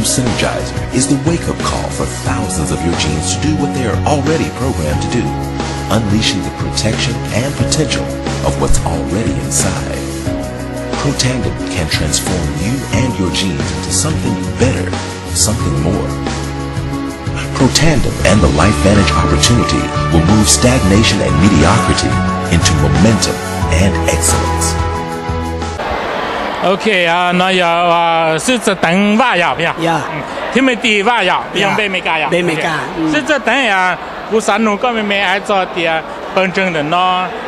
Synergizer is the wake-up call for thousands of your genes to do what they are already programmed to do, unleashing the protection and potential of what's already inside. Protandim can transform you and your genes into something better, something more. Protandim and the LifeVantage opportunity will move stagnation and mediocrity into momentum and excellence. Ok, no yog xib hwb Txawj Teev Vaj yog, thiab me tis Vaj yog, yog npe Amelikas yog. Xib hwb Txawj Teev, kuv xav nug koj me me hais txog tias pawg ntseeg ntawm no,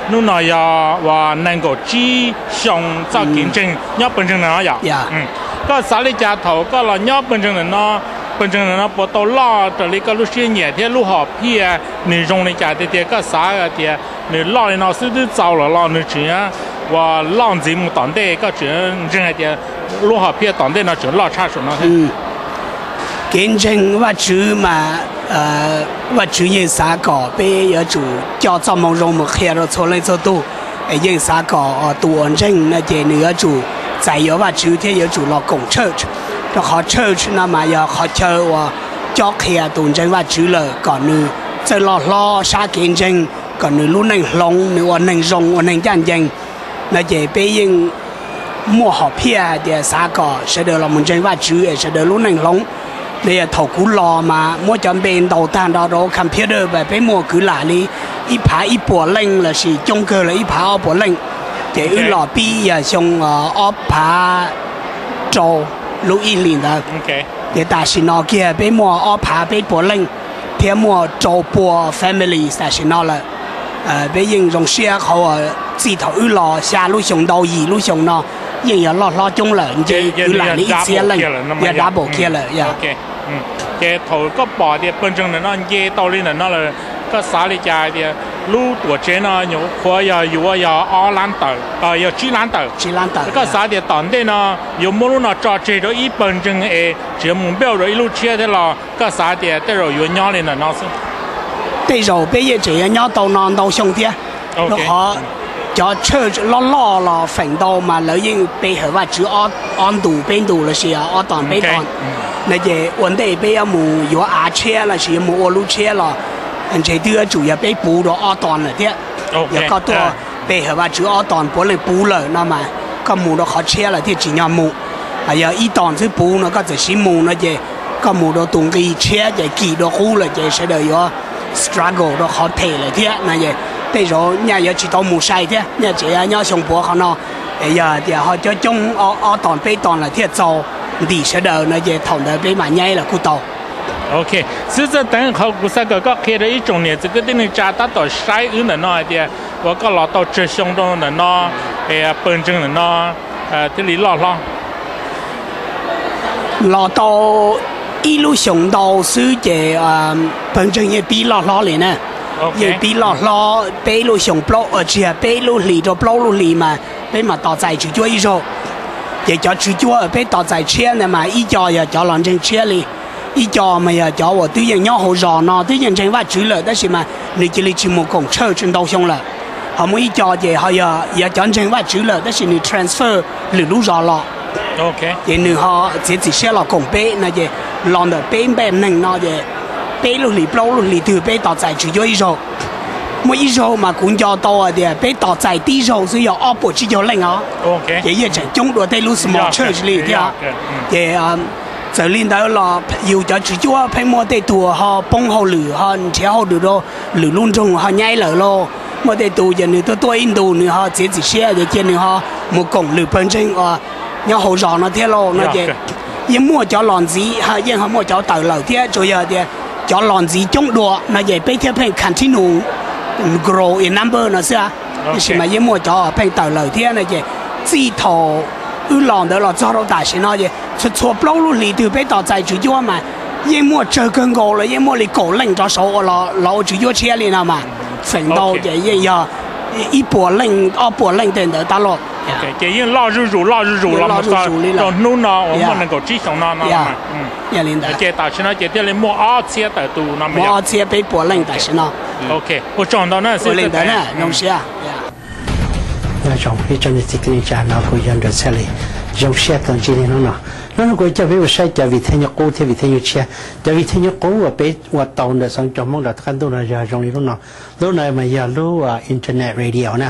hnub no yog uas nees nkaum tsib xyoo txoj kev ntseeg nyob pawg ntseeg ntawm no yog. Koj xav li cas thaum koj los nyob pawg ntseeg ntawm no, pawg ntseeg ntawm no puas tau loj raws li koj lub siab nyiam thiab lub hom phiaj nws zoo li cas tiag tiag? Koj xav hais tias nws loj li no xwb twb txaus lawm los nws tseem uas loj ntxiv mus tom ntej? Koj tseem ntseeg hais tias lub hom phiaj tom ntej no tseem loj tshaj saum no thiab? Kev ntseeg Vajtswv mas Vajtswv yeej xav kom peb yuav tsum coj txoj moo zoo mus qhia rau txhua leej txhua tug. Yeej xav kom tus uas ntseeg no ces nws yuav tsum txais yuav Vajtswv thiab yuav tsum los koom church, rau qhov church no mas yog qhov chaw uas cob qhia tus ntseeg Vajtswv lawm kom nws txawj loj hlob sab kev ntseeg, kom nws lub neej hloov, nws ua neeg zoo ua neeg ncaj ncees. No ces peb yeej muaj hom phiaj hais tias xav kom sawv daws los mus ntseeg Vajtswv es sawv daws lub neej hloov. No yog thaum kuv los mas muab cov npe ntaus tag nrho rau computer mas peb muaj kwv lam li ib phav ib puas leej lossis coob kawg los ib phav ob puas leej. Ces wb los pib yog xyoo ob phav rau lub ib hlis ntawd. Ces tam sim no kiag peb muaj ob phav peb puas leej thiab muaj rau pua family tam sim no lawm. Peb yeej zoo siab qhov uas txij thaum wb los xya lub xyoo ntau yim lub xyoo no yeej yog loj hlob coob lawm, nce kwv lam li ib txhiab leej, yog double kiag lawm yog. Ces thaum koj pom tias pawg ntseeg ntawm no nce tau li ntawm no lawm, koj xav li cas tias lub tuam tsev no nyuam qhuav yog yuav yog ob lab tawm, yog tsib lab tawm? Koj xav tias tom ntej no yuav muab lub no tso tseg rau ib pawg ntseeg es tseem mus build rau ib lub tshiab thiab los koj xav tias tej zaum yuav nyob li ntawm no xwb? Tej zaum peb yeej tseem yuav nyob tau no ntau xyoo thiab, rau qhov cov church loj loj los feem ntau mas lawv yeej pe hawm Vajtswv ob ntus peb ntus lossis ob ton peb ton. No ces ua ntej peb yuav mus yuav av tshiab lossis yuav mus ua lub tshiab los ntshe twb yuav tsum yog peb puv rau ob ton lawm thiab. Yog koj tuaj pe hawm Vajtswv ob ton puav leej puv lawm no mas koj mus rau qhov tshiab lawm thiaj tsim nyog mus. Yog ib ton xwb puv no koj txawm siv mus no ces koj mus rau tus nqi tshiab ces kis dua qub lawm ces sawv daws yuav struggle rau qhov them lawm thiab no es tej zaum nyaj yuav tsis tau mus sai thiab, nyaj tseem yuav nyob xyoo puav qhov no. Es yog tias ho coob coob ob ton peb ton lawm thiaj txaus ntim sawv daws no ces thaum ntawd peb mam nyaib los kuj tau. Ok, xib hwb Txawj Teev, qhov kuv xav kom koj qhia rau ib tsoom niam txiv kwv tij neej tsa tab tom saib wb ntawm no hais tias uas koj los tau tsawg xyoo rau ntawm no es pawg ntseeg ntawm no thiaj li loj hlob? Los tau ib lub xyoos ntau xwb ces pawg ntseeg yeej pib loj hlob li na. Yeej pib loj hlob peb lub xyoos plaub, tsis yog peb lub hlis rau plaub lub hlis mas peb mam tos txais tswv cuab ib zaug. Ces cov tswv cuab peb tos txais tshiab ntawd mas ib co yog cov los ntseeg tshiab li, ib co mas yog cov uas twb yeej nyob hauv zos no twb yeej ntseeg Vajtswv lawm tab sis mas nws cia li tsis mus koom church ntau xyoo lawm. Ho muaj ib co ces ho yog cov ntseeg Vajtswv lawm tab sis nws transfer lwm lub zos los, ces nws ho txiav txim siab los koom peb no ces los ntawm peb npaj neeg no ces peb lub hlis plaub lub hlis twg peb tos txais tswv cuab ib zaug. Muaj ib zaug mas kuv nco tau hais tias peb tos txais tib zaug xwb yog ob puas tsib caug leej os, ces yeej tseem coob dua tej lub small church li thiab. Ces txawm li ntawd los yus cov tswv cuab pheej muaj tej tug ho poob hauj lwm ho nrhiav hauj lwm rau lwm lub nroog ho nyaib lawm lauj. Muaj tej tus ces nws tuaj tuaj ib ntus nws ho txiav txim siab ces cia nws ho mus koom lwm pawg ntseeg uas nyob hauv zos no thiab lauj no ces yeej muaj cov los ntxiv yeej ho muaj cov tawm lawm thiab. Tsuas yog tias cov los ntxiv coob dua no ces peb thiaj pheej continue grow in number no xwb. Tab sis mas yeej muaj cov pheej tawm lawm thiab no ces txij thaum wb los ntawd los txog rau tam sim no ces txhua txhua plaub lub hlis twg peb tos txais tswv cuab mas yeej muaj tsawg kawg nkaus los yeej muaj li kaum leej rov saud ua los ua tswv cuab tshiab li no mas feem ntau ces yeej yog ib puas leej ob puas leej tej ntawd tab lauj. Ces yeej loj zuj zus loj zuj zus los mus txog rau hnub no uas muaj nees nkaum tsib xyoos no no. Ces tam sim no ces thiaj li muaj ob txhiab tawm tus no, muaj ob txhiab peb puas leej tam sim no. Ua tsaug ntau na, ua li ntawd na, zoo siab. Nyob zoo ib tsoom niam txiv kwv tij neej tsa, no kuv yog Nraug Txhiaj Lis. Zoo siab tau ntsib nej hnub no. Hnub no kuv coj peb mus saib cov vim thaj nyuj qub thiab vim thaj nyuj tshiab. Cov vim thaj nyuj qub uas peb ua tau ntawm Xov Tooj Cog Hmoob rau qab ntuj no yog zoo li lub no. Lub no mas yog lub internet radio na,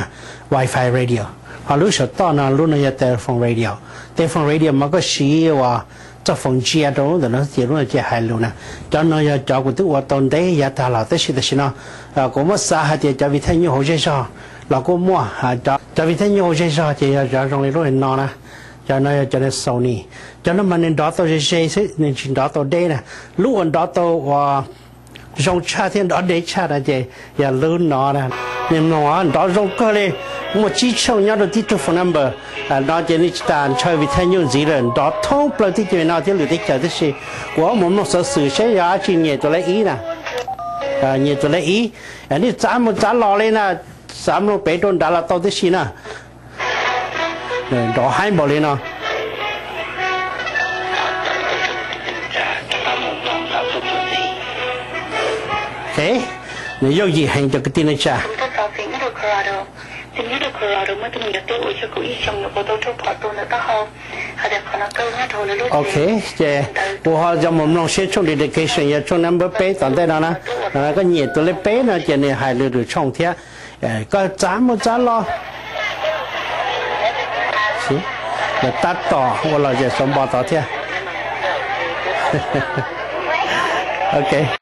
wifi radio. Ho lub saum toj no, lub no yog telephone radio. Telephone radio mas koj siv ua txoj foos ntsia rau lub ntawm no ces lub no ces hais lus na. Cov no yog cov kuv twb ua tau ntev yav tag los tab sis tam sim no kuv muab xav hais tias cov vim thaj nyuj hauv zej zog los kuj muaj. Cov vim thaj nyuj hauv zej zog ces yog cov zoo li lub no na. Cov no yog cov Sony. Cov no mas nws nrov tau ze ze xwb, nws tsis nrov tau deb na. Lub uas nrov tau uas zoo tshaj thiab nrov deb tshaj no ces yog lub no na. Nws mloog nrov zoo kawg li, muaj tsib tshooj nyob rau tib tug phone number. No ces nws tsis tas ntshaw vim thaj nyuj ntxiv lawm, nrov thoob plaws teb chaws no thiab lwm teb chaws tib si. Kuv mus mloog xov xwm seb yog dab tsi nyiam tus lej ib na. Nyiam tus lej ib, nej txav mus txav los li na, xav mloog pem rau nrad los tau tib si na. Nrov haib npaum li no. Nws yooj yim heev cov kwv tij neej tsa. Ok, ces kuv ho yuav mus mloog seb tshooj dedication yog tshooj number peb tom ntej no na. Koj nyiam tus lej peb no ces nws hais lus lwm tshooj thiab. Koj txav mus txav los, lawv tab tom ua lom zem xov npo tod thiab. Ok.